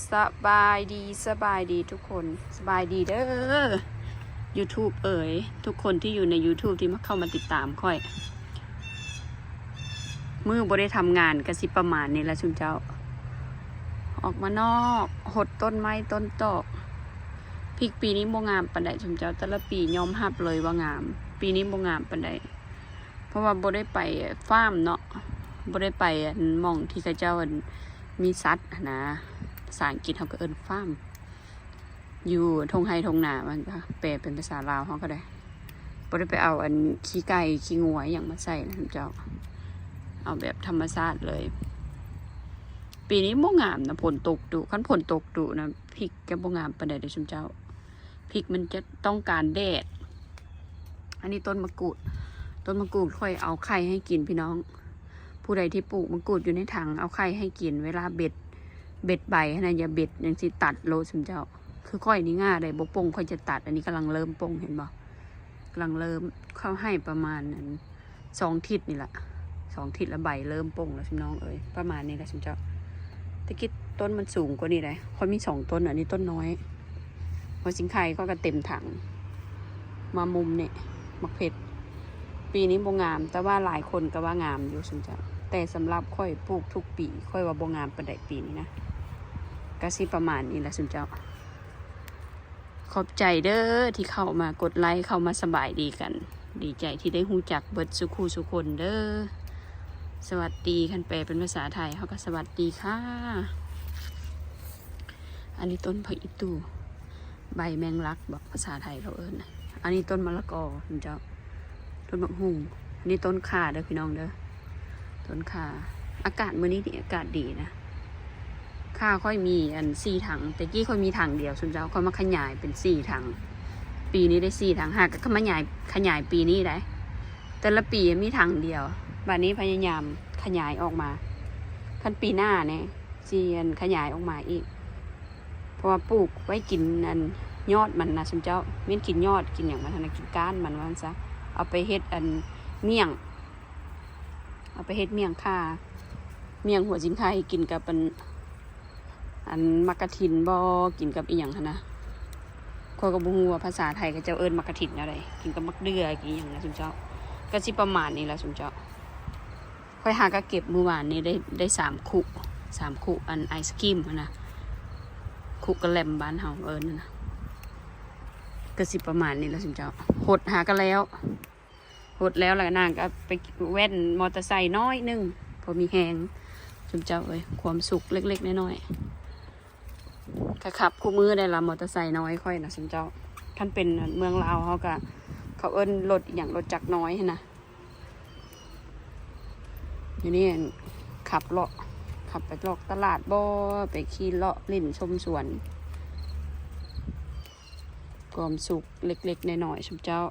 ສະບາຍດີ ສະບາຍດີທຸກຄົນ ສະບາຍດີເດີ YouTube ເອີຍ ທຸກຄົນທີ່ຢູ່ໃນ YouTube ທີ່ມາ ເຂົ້າມາຕິດຕາມຂ້ອຍ. ມື້ບໍ່ໄດ້ທຳງານກະຊິປະມານນີ້ລະຊຸມເຈົ້າ. ອອກມານອກ ຫົດຕົ້ນໄມ້ຕົ້ນຕອກ. ພິກປີນີ້ບໍ່ງາມປານໃດຊຸມເຈົ້າ, ແຕ່ລະປີຍອມຮັບເລີຍວ່າງາມ, ປີນີ້ບໍ່ງາມປານໃດ. ເພາະວ່າບໍ່ໄດ້ໄປຟາມເນາະ, ບໍ່ໄດ້ໄປອັນ ໝ່ອງທີ່ເຂົາເຈົ້າອັນ ມີສັດຫັ້ນນະ, ພາສາອັງກິດເຮົາກໍເອີ້ນຟາມ ຢູ່ທົ່ງໄຮ່ທົ່ງນາ, ມັນກໍແປເປັນພາສາລາວເຮົາກໍໄດ້. ບໍ່ໄດ້ໄປເອົາອັນ ຂີ້ໄກ່ຂີ້ງົວອີ່ຫຍັງມາໃສ່ນະເຈົ້າ, ເອົາແບບທຳມະຊາດເລີຍ. ປີນີ້ບໍ່ງາມນະ, ຝົນຕົກດຸ, ຄັນຝົນຕົກດຸນະ ພິກຈະບໍ່ງາມປານໃດເດີ້ຊຸມເຈົ້າ. ພິກມັນຈະຕ້ອງການແດດ. ອັນນີ້ຕົ້ນມະກູດ, ຕົ້ນມະກູດຂ້ອຍເອົາໄຂ່ໃຫ້ກິນພີ່ນ້ອງ. ຜູ້ໃດທີ່ປູກມະກູດຢູ່ໃນຖັງເອົາໄຂ່ໃຫ້ກິນ, ເວລາເບັດ ເບັດໃບຫັ້ນນະ ຢ່າເບັດຈັ່ງຊີ້, ຕັດໂລດຊຸມເຈົ້າ. ຄືຂ້ອຍນີ້ງ່າໄດ໋ ບໍ່ປົ່ງຂ້ອຍຈະຕັດ. ອັນນີ້ກຳລັງເລີ່ມປົ່ງ ເຫັນບໍ່, ກຳລັງເລີ່ມ. ເຂົາໃຫ້ປະມານອັນ ສອງທິດນີ້ລະ, ສອງທິດລະໃບເລີ່ມປົ່ງລະຊຸມນ້ອງເອີຍ, ປະມານນີ້ລະຊຸມເຈົ້າ. ແຕ່ກີ້ຕົ້ນມັນສູງກວ່ານີ້ໄດ໋, ຂ້ອຍມີສອງຕົ້ນ, ອັນນີ້ຕົ້ນນ້ອຍ. ຫົວຊິງໄຄຂ້ອຍກໍເຕັມຖັງ, ມາມຸມນີ້ ໝາກເຜັດ. ປີນີ້ບໍ່ງາມ, ແຕ່ວ່າຫຼາຍຄົນກໍວ່າງາມຢູ່ຊຸມເຈົ້າ, ແຕ່ສຳລັບຂ້ອຍ ປູກທຸກປີ ຂ້ອຍວ່າບໍ່ງາມປານໃດປີນີ້ນະ. ກໍຊິປະມານນີ້ລະຊຸມເຈົ້າ. ຂອບໃຈເດີ້ທີ່ເຂົ້າມາກົດໄລ ເຂົ້າມາສະບາຍດີກັນ. ດີໃຈທີ່ໄດ້ຮູ້ຈັກເບິດສູ່ຄູ່ສູ່ຄົນເດີ້. ສະຫວັດດີ, ຄັນແປເປັນພາສາໄທເຮົາກໍສະຫວັດດີຄ່ະ. ອັນນີ້ຕົ້ນຜັກອີ່ຕູ່ ໃບແມງລັກບໍ ພາສາໄທເຂົາເອີ້ນ. ອັນນີ້ຕົ້ນມະລະກອເຈົ້າ. ຕົ້ນບັກຫຸ່ງ. ອັນນີ້ຕົ້ນຂ່າເດີ້ພີ່ນ້ອງເດີ້, ຕົ້ນຂ່າ. ອາກາດມື້ນີ້ນີ້ອາກາດດີນະ. ຂ່າຂ້ອຍມີອັນສີ່ຖັງ, ແຕ່ກີ້ຂ້ອຍມີຖັງດຽວຊຸມເຈົ້າ, ຂ້ອຍມາຂະຫຍາຍເປັນສີ່ຖັງ. ປີນີ້ໄດ້ສີ່ຖັງ, ຫາກະຂະຫຍາຍ ຂະຫຍາຍປີນີ້ໄດ໋. ແຕ່ລະປີມີຖັງດຽວ, ບາດນີ້ພະຍາຍາມຂະຫຍາຍອອກມາ. ຄັນປີໜ້າແນ່ ຊິອັນຂະຫຍາຍອອກມາອີກ. ເພາະວ່າປູກໄວ້ກິນອັນຍອດມັນນະຊຸມເຈົ້າ, ແມ່ນກິນຍອດກິນຫຍັງມັນຫັ້ນນະ, ກິນກ້ານມັນວ່າຊັ້ນຊະ. ເອົາໄປເຮັດອັນໝ້ຽງ, ເອົາໄປເຮັດໝ້ຽງຂ່າ, ໝ້ຽງຫົວຊິງໄຄ ກິນກັບອັນ ອັນໝາກກະຖິນບໍ ກິນກັບອີ່ຫຍັງຫັ້ນນະ. ຂ້ອຍກໍບໍ່ຮູ້ວ່າພາສາໄທເຂົາເຈົ້າເອີ້ນໝາກກະຖິນແນວໃດ, ກິນກັບໝາກເດື່ອ ກິນອີ່ຫຍັງນະຊຸມເຈົ້າ. ກໍຊິປະມານນີ້ລະຊຸມເຈົ້າ. ຂ້ອຍຫາກະເກັບມື້ວານນີ້ໄດ້ ໄດ້ສາມຄຸ ສາມຄຸ ອັນໄອສະຄຣີມຫັ້ນນະ, ຄຸກະແລັມບ້ານເຮົາເອີ້ນຫັ້ນນະ. ກໍຊິປະມານນີ້ລະຊຸມເຈົ້າ. ຫົດຫາກະແລ້ວ, ຫົດແລ້ວລະນາງກໍໄປແວ່ນມໍເຕີໄຊໜ້ອຍໜຶ່ງ ພໍມີແຮງ. ຊຸມເຈົ້າເອີຍ ຄວາມສຸກເລັກໆນ້ອຍໆ. ຂ້ອຍຂັບຄູ່ມື້ໄດ້ລະ ມໍເຕີໄຊນ້ອຍຂ້ອຍນະຊຸມເຈົ້າ. ຄັນເປັນເມືອງລາວເຮົາກໍ ເຂົາເອີ້ນລົດອີ່ຫຍັງ ລົດຈັກນ້ອຍຫັ້ນນະ. ຢູ່ນີ້ ອັນ ຂັບເລາະ ຂັບໄປເລາະຕະຫຼາດບໍ ໄປຂີ່ເລາະຫຼິ້ນຊົມສວນ. ຄວາມສຸກເລັກໆນ້ອຍໆ ຊຸມເຈົ້າ.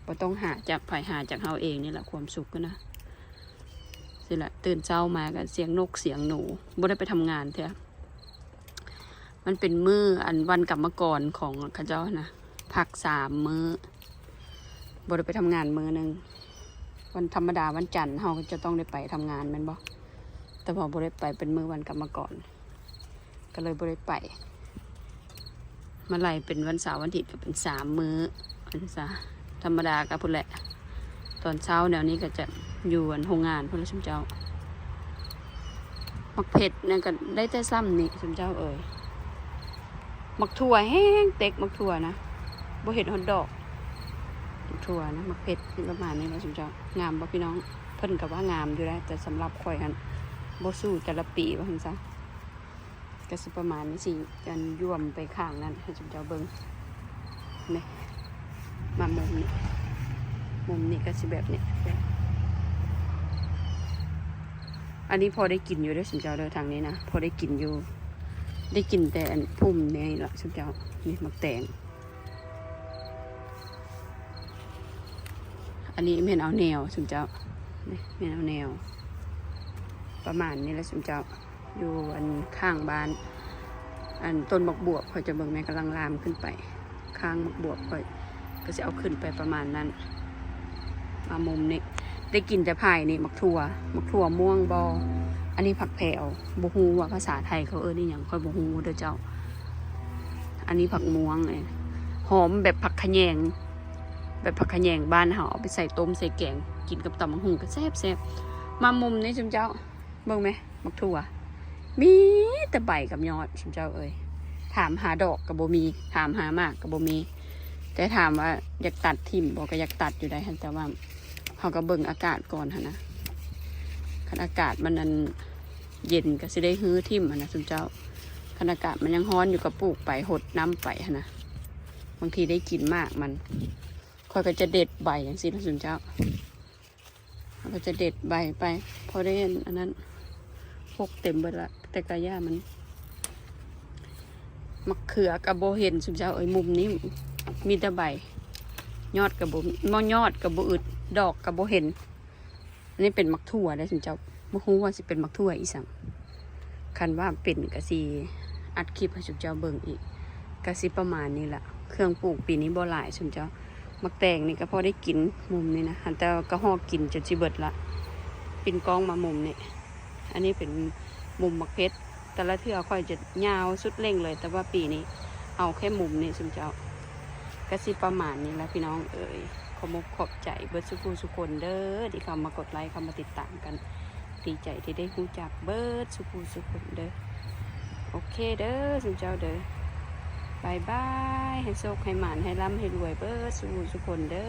ບໍ່ຕ້ອງຫາຈາກໃຜ ຫາຈາກເຮົາເອງນີ້ລະ ຄວາມສຸກນະ. ຊີ້ລະ ຕື່ນເຊົ້າມາກໍສຽງນົກສຽງໜູ, ບໍ່ໄດ້ໄປທຳງານເທື່ອ. ມັນເປັນມື້ອັນວັນກຳມະກອນຂອງເຂົາເຈົ້ານະ, ພັກສາມມື້ ບໍ່ໄດ້ໄປທຳງານມື້ໜຶ່ງ. ວັນທຳມະດາວັນຈັນເຮົາກໍຈະຕ້ອງໄດ້ໄປທຳງານແມ່ນບໍ່? ແຕ່ວ່າບໍ່ໄດ້ໄປ ເປັນມື້ວັນກຳມະກອນ ກໍເລີຍບໍ່ໄດ້ໄປ. ມາໄລ່ເປັນວັນເສົາວັນອາທິດກໍເປັນສາມມື້ຫັ້ນຊະ. ທຳມະດາກໍພຸ້ນແຫຼະ ຕອນເຊົ້າແນວນີ້ກໍຈະຢູ່ອັນໂຮງງານພຸ້ນລະຊຸມເຈົ້າ. ໝາກເຜັດນັ້ນກໍໄດ້ແຕ່ຊ່ຳນີ້ຊຸມເຈົ້າເອີຍ. ໝາກຖົ່ວແຮງເຕັກ ໝາກຖົ່ວນະ ບໍ່ເຫັນຮອດດອກ. ໝາກຖົ່ວນະ ໝາກເຜັດປະມານນີ້ລະຊຸມເຈົ້າ. ງາມບໍ່ພີ່ນ້ອງ? ເພິ່ນກໍວ່າງາມຢູ່ແຫຼະ ແຕ່ສຳລັບຂ້ອຍຫັ້ນບໍ່ສູ້ແຕ່ລະປີວ່າຊັ້ນຊະ. ກະຊິປະມານນີ້ ຊິອັນ ຢ້ວມໄປຂ້າງນັ້ນໃຫ້ຊຸມເຈົ້າເບິ່ງ. ນີ້ ມາມຸມນີ້ ມຸມນີ້ກະຊິແບບນີ້. ອັນນີ້ພໍໄດ້ກິນຢູ່ເດີ້ຊຸມເຈົ້າເດີ້ ທາງນີ້ນະ ພໍໄດ້ກິນຢູ່. ໄດ້ກິນແຕ່ອັນພຸ່ມນີ້ລະຊຸມເຈົ້າ. ນີ້ໝາກແຕງ. ອັນນີ້ແມ່ນເອົາແນວຊຸມເຈົ້າ. ນີ້ແມ່ນເອົາແນວ ປະມານນີ້ລະຊຸມເຈົ້າ. ຢູ່ອັນຂ້າງບ້ານ ອັນຕົ້ນໝາກບວບຂ້ອຍຈະເບິ່ງແມ່ນກຳລັງລາມຂຶ້ນໄປ. ຂ້າງໝາກບວບຂ້ອຍກໍຊິເອົາຂຶ້ນໄປປະມານນັ້ນ. ມາມຸມນີ້ ໄດ້ກິນແຕ່ພາຍນີ້ ໝາກຖົ່ວ ໝາກຖົ່ວມ່ວງບໍ ອັນນີ້ຜັກແພວ ບໍ່ຮູ້ວ່າພາສາໄທເຂົາເອີ້ນອີ່ຫຍັງ ຂ້ອຍບໍ່ຮູ້ເດີເຈົ້າ. ອັນນີ້ຜັກມ່ວງ ເອີ ຫອມແບບຜັກຂະແຍງ ແບບຜັກຂະແຍງບ້ານເຮົາ ເອົາໄປໃສ່ຕົ້ມໃສ່ແກງ ກິນກັບຕຳບັກຫຸ່ງກໍແຊບໆ. ມາມຸມນີ້ຊຸມເຈົ້າ ເບິ່ງແມ ໝາກຖົ່ວ ມີແຕ່ໃບກັບຍອດ ຊຸມເຈົ້າເອີຍ. ຖາມຫາດອກກໍບໍ່ມີ ຖາມຫາໝາກກໍບໍ່ມີ. ແຕ່ຖາມວ່າຢາກຕັດຖິ້ມບໍ່ ກໍຢາກຕັດຢູ່ໃດ໋ຫັ້ນ ແຕ່ວ່າເຮົາກໍເບິ່ງອາກາດກ່ອນຫັ້ນນະ. ຄັນອາກາດມັນອັນເຢັນກໍຊິໄດ້ຮື້ຖິ້ມຫັ້ນນະຊຸມເຈົ້າ. ຄັນອາກາດມັນຍັງຮ້ອນຢູ່ກໍປູກໄປ ຫົດນ້ຳໄປຫັ້ນນະ. ບາງທີໄດ້ກິນໝາກມັນ ຂ້ອຍກໍຈະເດັດໃບຈັ່ງຊີ້ນະຊຸມເຈົ້າ. ເຮົາກໍຈະເດັດໃບໄປ ພໍໄດ້ອັນນັ້ນ ຫົກເຕັມເບິດລະ ແຕ່ກະຢ່າມັນ. ໝາກເຂືອກໍບໍ່ເຫັນຊຸມເຈົ້າເອີຍ ມຸມນີ້ມີແຕ່ໃບ ຍອດກໍບໍ່ມີ ຍອດກໍບໍ່ອຶດ ດອກກໍບໍ່ເຫັນ. ອັນນີ້ເປັນໝາກຖົ່ວເດ້ຊຸມເຈົ້າ ບໍ່ຮູ້ວ່າຊິເປັນໝາກຖົ່ວອີ່ຫຍັງ. ຄັນວ່າເປັນກໍຊິອັດຄລິບໃຫ້ຊຸມເຈົ້າເບິ່ງອີກ. ກໍຊິປະມານນີ້ລະ ເຄື່ອງປູກປີນີ້ບໍ່ຫຼາຍຊຸມເຈົ້າ. ໝາກແຕງນີ້ກໍພໍໄດ້ກິນ ມຸມນີ້ນະ ຫັ້ນ ແຕ່ວ່າກໍຮອກກິນຈົນຊິເບິດລະ. ປິ່ນກ້ອງມາມຸມນີ້ ອັນນີ້ເປັນມຸມໝາກເຜັດ ແຕ່ລະເທື່ອຂ້ອຍຈະຍາວສຸດເລັ່ງເລີຍ ແຕ່ວ່າປີນີ້ເອົາແຄ່ມຸມນີ້ຊຸມເຈົ້າ. ກໍຊິປະມານນີ້ລະພີ່ນ້ອງເອີຍ ຂອບອົກຂອບໃຈເບິດສູ່ຜູ້ສູ່ຄົນເດີ ທີ່ເຂົ້າມາກົດໄລ ເຂົ້າມາຕິດຕາມກັນ. ດີໃຈທີ່ໄດ້ຮູ້ຈັກເບິດສູ່ຜູ້ສູ່ຄົນເດີ. ໂອເຄເດີຊຸມເຈົ້າເດີ ບາຍບາຍ ໃຫ້ໂຊກໃຫ້ໝານ ໃຫ້ລ່ຳໃຫ້ລວຍເບິດສູ່ຜູ້ສູ່ຄົນເດີ.